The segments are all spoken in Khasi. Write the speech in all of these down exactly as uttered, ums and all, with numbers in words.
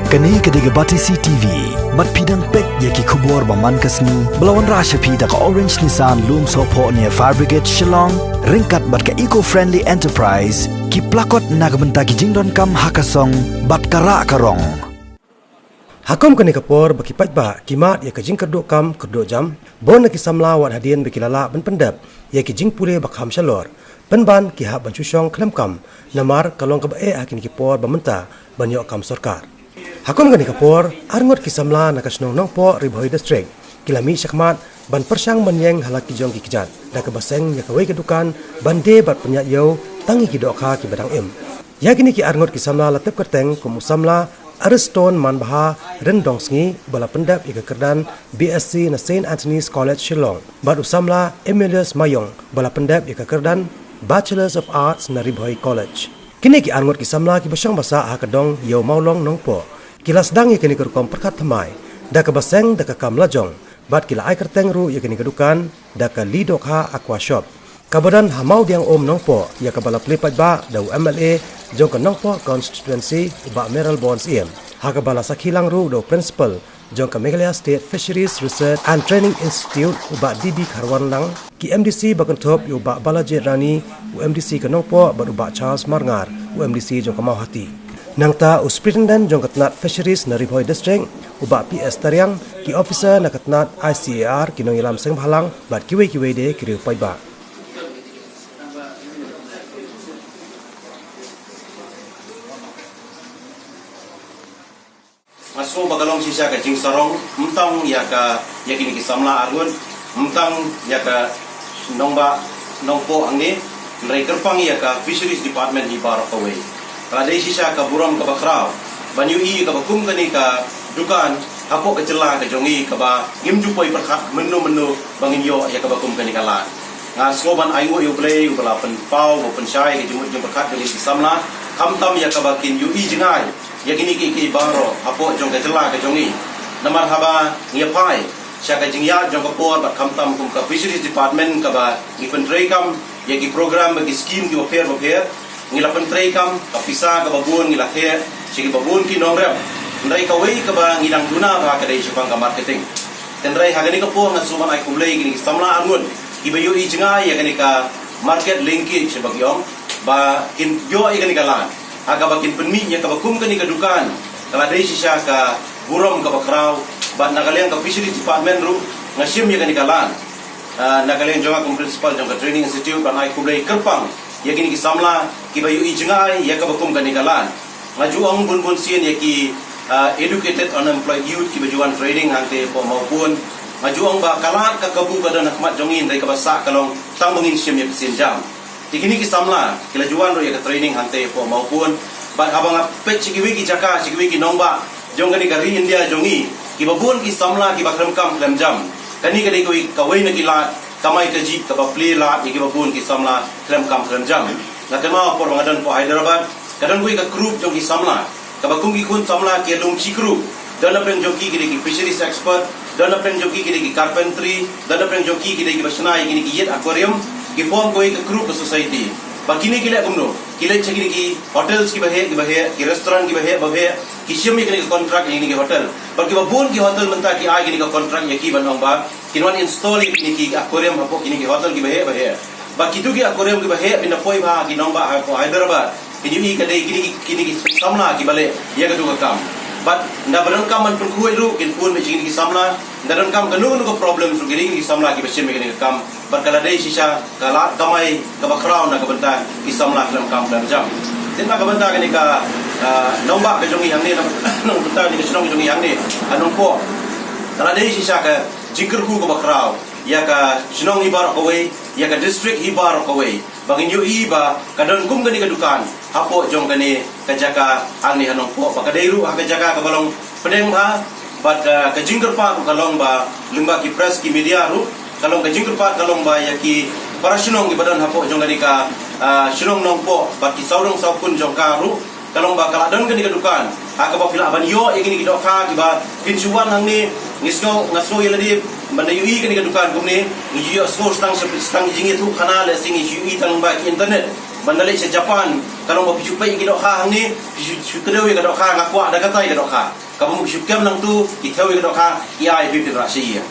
Kane ka dei ka Batesi T V. Bad phi dang peit ïa ki khubor ba man ka sngi ba la wanrah sha phi da ka Orange Nissan Lumsohphoh near Fire Brigade Shillong, ryngkat bad ka Eco Friendly Enterprise, ki plakot na ka bynta ki jingdonkam ha ka song bad ka rah ka rong. Ha kum kane ka por ba ki paidbah ki mad ïa ka jingkyrduh kam kyrduh jam, bun na ki samla wat hadien ba ki la lah ban pyndep ïa ki jingpule ba kham shalor, pynban ki hap ban shu shong khlem kam, namar ka long kaba eh ha kine ki por ba mynta ban ïoh kam sorkar. Ha kum kane ka por, arngut ki samla na ka shnong Nongpoh, Ri Bhoi District, ki la mih shakhmat ban pyrshang ban ïeng ha la ki jong ki kjat da kaba seng ïa kawei ka dukan ban die bad pynïaid ïew tang ïa ki dohkha kiba dang im. Ïa kine ki arngut ki samla la tep kyrteng kum u samla Ariston Manbha Ryndongsngi, uba la pyndep ïa ka kyrdan B Sc na Saint Anthony's College Shillong, bad u samla Emilius Mayong, uba la pyndep ïa ka kyrdan Bachelors of Arts na Ri Bhoi College. Kine ki arngut ki samla kiba shong ba sah ha ka dong Ïew Mawlong Nongpoh, ki la sdang ïa kane ka rukom pyrkhat thymmai da kaba seng da ka kam lajong, bad ki la ai kyrteng ruh ïa kane ka dukan da ka Li Dohkha Aqua Shop, kaba don ha Mawdiangum Nongpoh, ïa kaba la plie paidbah da u M L A jong ka Nongpoh Constituency, u Bah Mayralborn Syiem, ha kaba la sakhi lang ruh da u Principal jong ka Meghalaya State Fisheries Research and Training Institute, u Bah D B Kharwanlang, ki M D C ba kynthup ïa u Bah Balajied Rani, u M D C ka Nongpoh, bad u Bah Charles Marngar, u M D C jong ka Mawhati. Nangta u Superintendent jong ka tnat Fisheries na Ri Bhoi District, u Bah P S Tariang, ki officer na ka tnat I C A R, ki nongïalam seng bhalang, bad kiwei kiwei de ki riew paidbah. Nga sngew ba ka long shisha ka jingsarong, ym tang ïa ka, ïa kine ki samla arngut, ym tang ïa ka nongbah Nongpoh hangne, hynrei kyrpang ïa ka Fisheries Department hi baroh kawei. Ka la dei shisha ka burom kaba khraw ban ïohi ïa kaba kum kane ka dukan hapoh ka jylla ka jong ngi, kaba ngim ju poi pyrkhat mynno mynno ba ngin ïoh ïa kaba kum kane ka lad. Nga sngew ban ainguh ïa U Blei uba la pynpaw, ba pynshai ïa ka jingmut jingpyrkhat jong ngi ki samla, khamtam ïa kaba kin ïohi jngai ïa kine kiei kiei baroh hapoh jong ka jylla ka jong ngi. Namar haba ngi ïa phai sha ka jingïaid jong ka por, bad khamtam kum ka Fisheries Department kaba ngi pyntreikam ïa ki program bad ki skim kiba pher bapher, ngi la pyntreikam ka pisa kaba bun, ngi la theh sha kiba bun ki nongrep, hynrei kawei kaba ngi dang duna bha ka dei shaphang ka marketing. Hynrei ha kane ka por nga sngew ban ai khublei ïa kine ki samla arngut kiba ïohi jngai ïa kane ka market linkage ba ki ong, ba kin ïoh ïa kane ka lad ha kaba kin pynmih ïa kaba kum kane ka dukan. Ka la dei shisha ka burom kaba khraw, bad na ka liang ka Fisheries Department ruh nga shim ïa kane ka lad, ah, na ka liang jong nga kum Principal jong ka Training Institute, ban ai khublei kyrpang ïa kine ki samla kiba ïohi jngai ïa kaba kum kane ka lad. Nga ju ong bun bun sien ïa ki, ah, educated unemployed youth kiba ju wan training hangtei hapoh Mawpun. Nga ju ong ba ka lad ka kabu ka don ha khmat jong ngi, hynrei kaba sah ka long tang ba ngin shim ïa ka sienjam. Te kine ki samla ki la ju wan ruh ïa ka training hangtei hapoh Mawpun. Bad haba nga peit sha kiwei ki jaka, sha kiwei ki nongbah jong kane ka ri India jong ngi, kiba bun ki samla kiba khlem kam khlem jam. Kane ka dei kawei, kawei na ki lad kamai kajih kaba plie lad ïa kiba bun ki samla khlem kam khlem jam. Nga kynmaw por ba nga don hapoh Hyderabad, ka don kawei ka group jong ki samla kaba kum ki khun samla ki ïalum shi group. Don na pdeng jong ki ki dei ki fisheries expert, don na pdeng jong ki ki dei ki carpentry, don na pdeng jong ki ki dei kiba shna ïa kine ki ïit aquarium. Ki form kawei ka group, ka society. Bad kine ki leh kumno? Ki leit sha kine ki hotels kiba heh kiba heh, ki restaurant kiba heh ba heh, ki shim ïa kine ki contract ïa kine ki hotel. Bad kiba bun ki hotel mynta ki ai kine ki contract ïa ki ban ong ba kin wan install ïa kine ki aquarium hapoh kine ki hotel kiba heh ba heh. Bad kitu ki aquarium kiba heh, phin da poi bha ha ki nongbah hapoh Hyderabad, phin ïohi ka dei kine ki, kine ki samla kiba leh ïa katu ka kam. Bad ynda ba donkam ban pynkhuid ruh, kin phone beit sha kine ki samla. Ynda donkam kano kano ka problem ruh, kine ki samla kiba shim ïa kane ka kam. Bad ka la dei shisha ka lad kamai kaba khraw na ka bynta ki samla khlem kam khlem jam. Te na ka bynta kane ka, ah, nongbah ka jong ngi hangne, na, na ka bynta kane ka shnong ka jong ngi hangne, ah, Nongpoh, ka la dei shisha ka jingkyrkhu kaba khraw ïa ka shnong hi baroh kawei, ïa ka district hi baroh kawei, ba ngin ïohi ba ka don kum kane ka dukan hapoh jong kane ka jaka hangne ha Nongpoh, ba ka dei ruh ha ka jaka kaba long pdeng bha. Bad, ah, ka jingkyrpad ruh ka long ba lyngba ki press, ki media ruh, ka long ka jingkyrpad ka long ba ïa ki para shnong kiba don hapoh jong kane ka, ah, shnong Nongpoh, bad ki sawdong sawkun jong ka ruh, ka long ba ka la don kane ka dukan ha kaba phi lah ban ïoh ïa kine ki dohkha kiba phin shu wan hangne. Ngi sngew, nga sngew ïa lade ban da ïohi kane ka dukan kumne, ngi ju ïohsngew tang sha, tang jingïathuhkhana, lehse ngi ju ïohi tang ba ki internet. Ban da leit sha Japan, ka long ba phi shu peit ïa ki dohkha hangne, phi shu, shu kdew ïa ka dohkha, nga kwah da kata ïa ka dohkha. Kaba mut shu kem nangtu, ki thew ïa ka dohkha, ki ai phi phin rah sha ïing.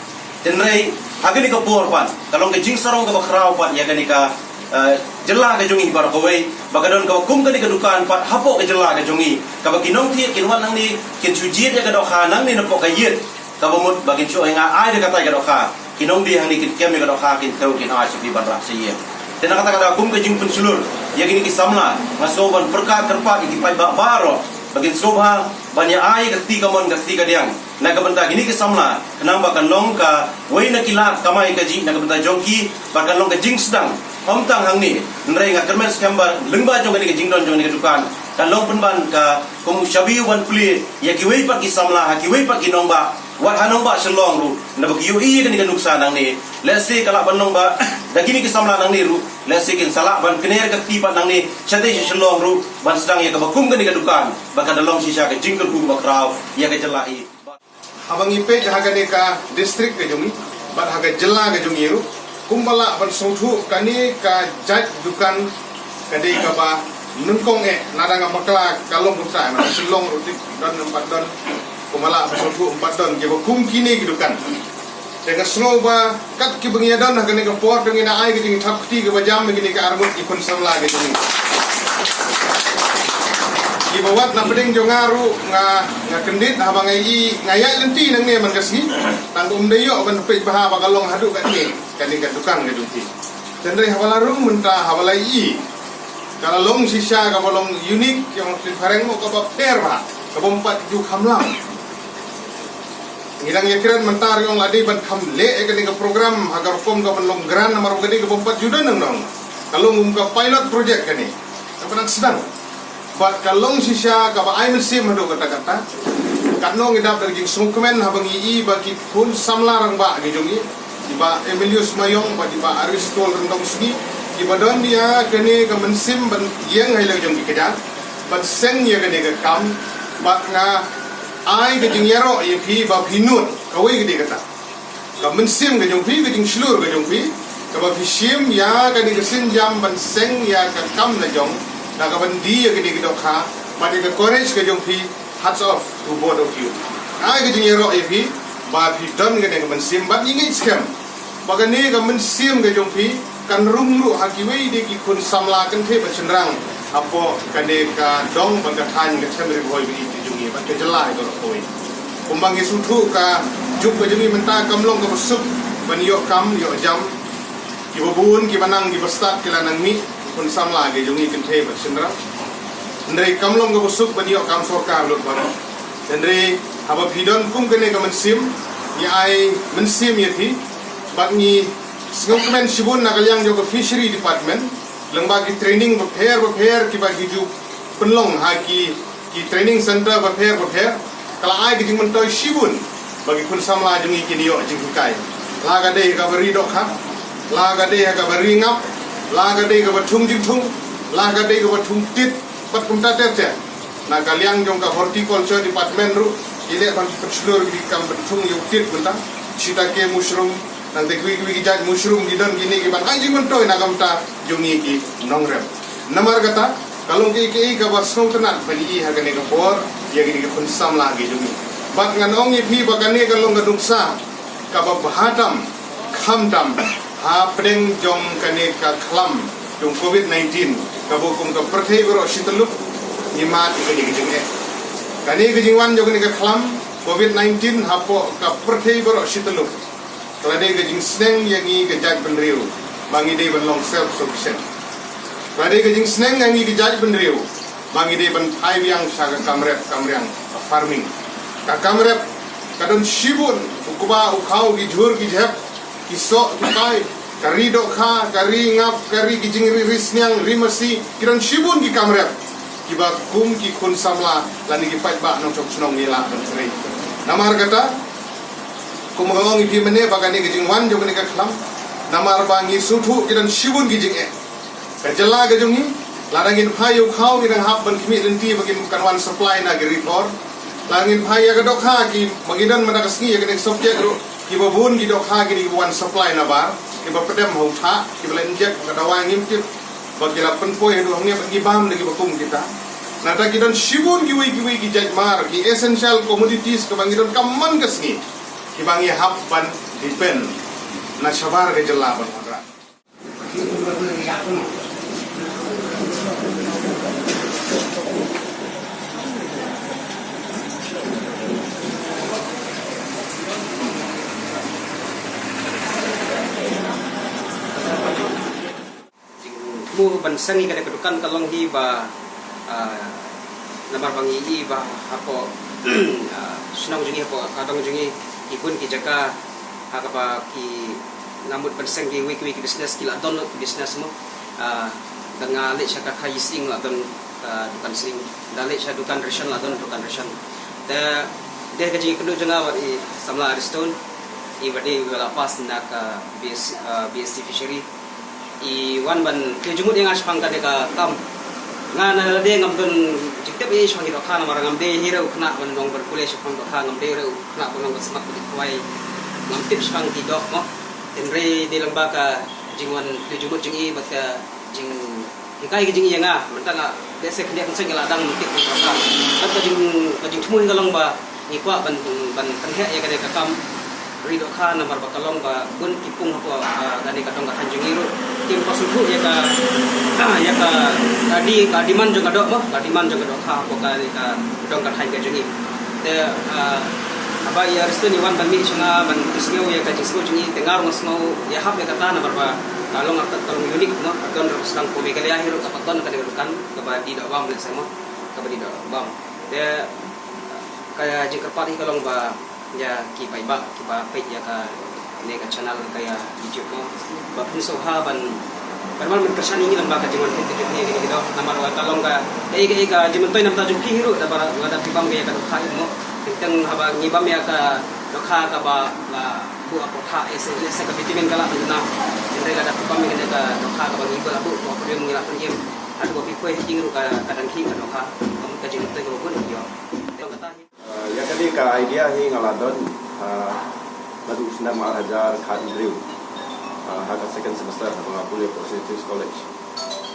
Hynrei, ha kane ka por pat, ka long ka jingsarong kaba khraw pat ïa kane ka, eh, jylla ka jong ngi baroh kawei, ba ka don kaba kum kane ka dukan pat hapoh ka jylla ka jong ngi, kaba ki nongthied kin wan nangne, kin shu jied ïa ka dohkha nangne napoh ka ïit. Kaba mut ba kin shu ai nga ai da kata ïa ka dohkha. Ki nongdie hangne kin kem ïa ka dohkha kin thew kin ai sha phi ban rah sha ïing. Te na kata ka daw kum ka jingpynshlur ïa kine ki samla, nga sngew ban pyrkhat kyrpad ïa ki paidbah baroh ba kin sngewbha ban ïa ai ka kti kamon ka kti kadiang na ka bynta kine ki samla, khnang ba kan long kawei na ki lad kamai kajih na ka bynta jong ki, ba kan long ka jingsdang. Ym tang hangne, hynrei nga kyrmen skhem ba lyngba jong kane ka jingdon jong kane ka dukan, kan long pynban ka kum u shabi u ban plie ïa kiwei pat ki samla ha kiwei pat ki nongbah, wat ha nongbah Shillong ruh, naba ki ïohi ïa kane ka nuksa nangne. Lehse ka lah ban long ba da kine ki samla nangne ruh, lehse kin sa lah ban kner ka kti pat nangne shatei sha Shillong ruh, ban sdang ïa kaba kum kane ka dukan, ba kan da long shisha ka jingkyrkhu kaba khraw ïa ka jylla hi. Haba ngi peit ha kane ka district ka jong ngi bad ha ka jylla ka jong ngi ruh, kumba lah ban sngewthuh, kane ka jait dukan ka dei kaba nyngkong eh, lada nga bakla ka long kumta, na Shillong ruh te don, ym pat don. Kumba lah ban sngewthuh, ym pat don kiba kum kine ki dukan. Te nga sngew ba kat kiba ngi ïa don ha kane ka por, te ngi na ai ka jingthap kti kaba jam ïa kine ki arngut ki khun samla ka jong ngi. Kiba wad na pdeng jong nga ruh nga, nga kyndit haba nga ïohi, nga ïaid lynti nangne man ka sngi. Tang ba ym dei ïoh ban peit bha ba ka long haduh katne kane ka dukan ka jong phi. Hynrei haba la rung mynta, haba la ïohi, ka la long shisha kaba long unique, ïa ka phareng mo, kaba pher bha, kaba ym pat ju kham lam. Ngi dang ïakren mynta ruh, ong la dei ban kham leh ïa kane ka program ha ka rukom kaban long grand, namar ka dei kaba ym pat ju don nangno. Ka long kum ka pilot project kane kaba dang sdang. Bad ka long shisha kaba ai mynsiem haduh katta katta. Katno ngi dap da ka jingsngewkmen haba ngi ïohi ba ki khun samla rangbah ki jong ngi, i Bah Emilius Mayong bad i Bah Aristol Ryndongsngi, kiba don ïa kane ka mynsiem ban ïeng ha ïing jong ki kjat, ban seng ïa kane ka kam. Bad nga ai ka jingïaroh ïa phi ba phi nud kawei ka dei kata, ka mynsiem ka jong phi, ka jingshlur ka jong phi, kaba phi shim ïa kane ka sienjam ban seng ïa ka kam la jong, na ka ban die ïa kane ka dohkha, bad ïa ka courage ka jong phi. Hats off to both of you. Ai ka jingïaroh ïa phi ba phi don kane ka mynsiem, bad ngi ngeit skhem ba kane ka mynsiem ka jong phi kan rung ruh ha kiwei de ki khun samla kynthei bad shynrang hapoh kane ka dong bad ka thaiñ, ka them Ri Bhoi ba ïeit ka jong ngi bad ka jylla hi baroh kawei. Kumba ngi sngewthuh, ka juk ka jong ngi mynta kam long kaba suk ban ïoh kam ïoh jam. Kiba bun kiba nang kiba stad ki la nang mih, khun samla ki jong ngi kynthei bad shynrang. Hynrei kam long kaba suk ban ïoh kam sorkar lut baroh. Hynrei haba phi don kum kane ka mynsiem, ngi ai mynsiem ïa phi. Bad ngi sngewkmen shibun na ka liang jong ka Fishery Department lyngba ki training bapher bapher kiba ki ju pynlong ha ki, ki training center bapher bapher. Ka la ai ka jingmyntoi shibun ba ki khun samla jong ngi kin ïoh jinghikai, la ka dei ha kaba ri dohkha, la ka dei ha kaba ri ngap, la ka dei ha kaba thung jingthung, la ka dei ha kaba thung tit, bad kumta ter ter. Na ka liang jong ka Horticulture Department ruh ki leh ban pynshlur ïa ki kam ban thung ïa u tit mynta, shiitake mushroom, nangta kiwei kiwei ki jait mushroom ki don kine ki ban ai jingmyntoi na ka bynta jong ngi ki nongrep. Namar kata, ka long kaei kaei kaba sngewtynnat ban ïohi ha kane ka por ïa kine ki khun samla ki jong ngi. Bad ngan ong ïa phi ba kane ka long ka nuksa kaba bha tam, kham tam, hapdeng jong kane ka khlam jong covid nineteen, kaba kum ka pyrthei baroh shi tyllup ngi mad ïa kane ka jingeh. Kane ka jingwan jong kane ka khlam covid nineteen hapoh ka pyrthei baroh shi tyllup ka la dei ka jingsneng ïa ngi ka jaitbynriew ba ngi dei ban long self sufficient. Ka la dei ka jingsneng ïa ngi ka jaitbynriew ba ngi dei ban phai biang sha ka kam rep kam riang, ka farming. Ka kam rep ka don shibun, u kba u khaw, ki jhur ki jhep, ki soh ki pai, ka ri dohkha, ka ri ngap, ka ri ki jingri, ri sniang, ri masi, ki don shibun ki kam rep kiba kum ki khun samla lane ki paidbah nongshong shnong ngi lah ban trei. Namar kata, kum ba nga ong ïa phi mynne ba kane ka jingwan jong kane ka khlam, namar ba ngi sngewthuh ki don shibun ki jingeh. Ka jylla ka jong ngi, lada ngin phai ïa u khaw, ngi dang hap ban khmih lynti ba kin kan wan supply na ki ri thor. Lada ngin phai ïa ka dohkha, ki ba ngi don mynta ka sngi ïa kane ka subject ruh, kiba bun ki dohkha ki dei kiba wan supply na bar, kiba pdem ha u thah, kiba la inject ka dawai ngim tip. Ba ki la pynpoi haduh hangne ba ki bam da kiba kum kita. Nangta ki don shibun kiwei kiwei ki jait mar, ki essential commodities kiba ngi don ka man ka sngi, kiba ngi hap ban depend na shabar ka jylla ban wanrah. Jingthmu ban seng ïa kane ka dukan ka long hi ba, ah, namar ba ngi i ba hapoh, ah, shnong jong ngi, hapoh ka dong jong ngi, ki bun ki jaka ha kaba ki, nga mut ban seng kiwei kiwei ki business, ki la don lut ki business mo. Ah, da nga leit sha ka kha ïing la don, ah, dukan ïing. Da leit sha dukan ration la don dukan ration. Te dei ka jingkynduh jong nga bad i samla Ariston, i ba dei ba la pass na ka B S, ah, B S C Fishery. I wan ban pynjumut ïa nga shaphang kane ka kam. Nga na lade ngam don jingtip ïa i shaphang ki dohkha namar ngam dei hi ruh u khynnah ban long ban pule shaphang dohkha, ngam dei ruh u khynnah ban long ban smat ban khwai. Ngam tip shaphang ki doh mo. Hynrei dei lang ba ka jingwan pynjumut jong i bad ka jinghikai ka jong i ïa nga, mynta nga lehse khyndiat khyndiat nga la dang tip ki dohkha. Bad ka jing, ka jingthmu hi ka long ba ngi kwah ban, ban pynheh ïa kane ka kam ri dohkha namar ba ka long ba bun ki pung hapoh, ah, kane ka dong ka thaiñ jong ngi ruh kim pat sngewthuh ïa ka, ïa ka, ka di, ka demand jong ka doh mo, ka demand jong ka dohkha hapoh kane ka dong ka thaiñ ka jong ngi. Te, ah, haba i Ariston i wan ban mih sha nga ban pynsngew ïa ka jingsngew jong ngi, te nga ruh nga sngew ïahap ïa kata namar ba ka long, ka long unique mo, ka don ruh sdang hapoh Meghalaya hi ruh ka pat don kane ka dukan kaba die doh bam lehse mo, kaba die doh bam. Te ka jingkyrpad hi ka long ba ïa ki paidbah kiba peit ïa kane ka channel ka ïa YouTube mo, ba phin sngewbha ban, ban wan ban kyrshan ïa ngi lyngba ka jingwan peit ka jong phi ïa kine ki doh namar ba ka long ka, kaei kaei ka jingmyntoi na bynta jong phi hi ruh da ba lada phi bam ka ïa ka dohkha hi mo. Teng teng haba ngi bam ïa ka dohkha kaba la buh aquatic acid, lehse ka vitamin ka la duna. Hynrei lada phi bam ïa kane ka dohkha kaba ngi ba la buh aquarium ngi la pynim, haduh ba phi poi ha ïing ruh ka, ka dang khih ka dohkha. Ka mut ka jingmyntoi kaba bun ïoh. Tang kata hi. Ah, ïa kane ka idea hi nga la don, ah, naduh u snem ar hajar khathynriew. Ah, ha ka second semester haba nga pule hapoh Saint James College.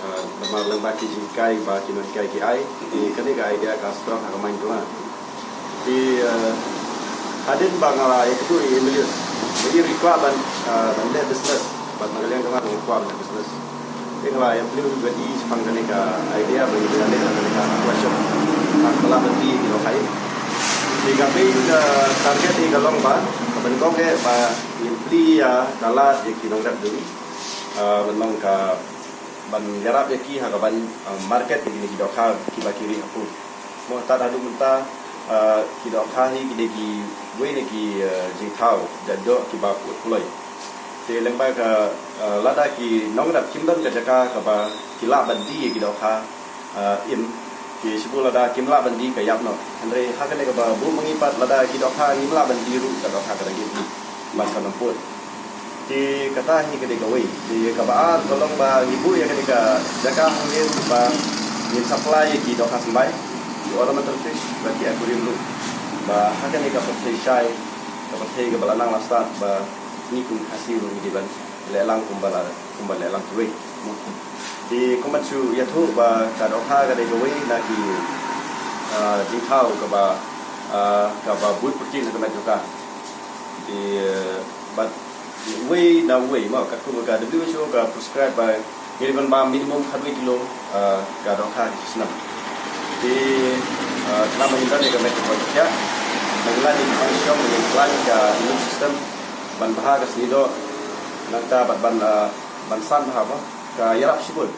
Ah, namar lyngba ki jinghikai ba ki nonghikai ki ai, te kane ka idea ka sprout ha ka mind jong nga. Te, ah, hadien ba nga la ïakynduh ïa i Emilio, i ruh i kwah ban, ah, ban leh business, bad na ka liang jong nga ruh nga kwah ban leh business. Te nga la ïa plie bad i shaphang kane ka idea ba ngi dei ban leh kane ka aqua shop. Ba lah ban die ki dohkha. Te ka main, ah, target hi ka long ba, ka ban kong eh ba ngin plie ïa ka lad ïa ki nongrep jong ngi. Ah, ban long ka, ban ïarap ïa ki ha ka ban, ah, market ïa kine ki dohkha kiba ki rieh ha pung. Mo, tad haduh mynta, ah, ki dohkha hi ki dei kiwei na ki, ah, jingthaw jait doh kiba pud kloi. Te lyngba ka, ah, lada ki nongrep kim don ka jaka kaba ki lah ban die ïa ki dohkha, ah, im, te shibun lada kim lah ban die ka ïap noh. Hynrei ha kane kaba buh ma ngi pat lada ki dohkha ngim lah ban die ruh ka dohkha ka dang im bad ka nang pud. Te kata hi ka dei kawei. Te kaba ar ka long ba ngi buh ïa kane ka jaka hangne ba ngin supply ïa ki dohkha symbai, ki ornamental fish bad ki aquarium ruh. Ba ha kane ka pyrthei shai, ka pyrthei kaba la nang la stad, ba ngi kum Khasi ruh ngi dei ban leh lang kumba la, kumba leh lang kiwei. Te kumba shu ïathuh ba ka dohkha ka dei kawei na ki, ah, jingthaw kaba, ah, kaba bun protein ha ka met jong ka. Te, eh, bad uwei na uwei mo, katkum ka W H O ka prescribe ba ngi dei ban bam minimum khatwei kilo, ah, ka dohkha ha ki snem. Te, ah, khnang ba ngin don ïa ka met kaba khia, ba ngin lait ïa ki pangshong, ba ngin plan ïa ka immune system ban bha ha ka sngi doh, nangta bad ban, ah, ban san bha mo, ka ïarap shibun.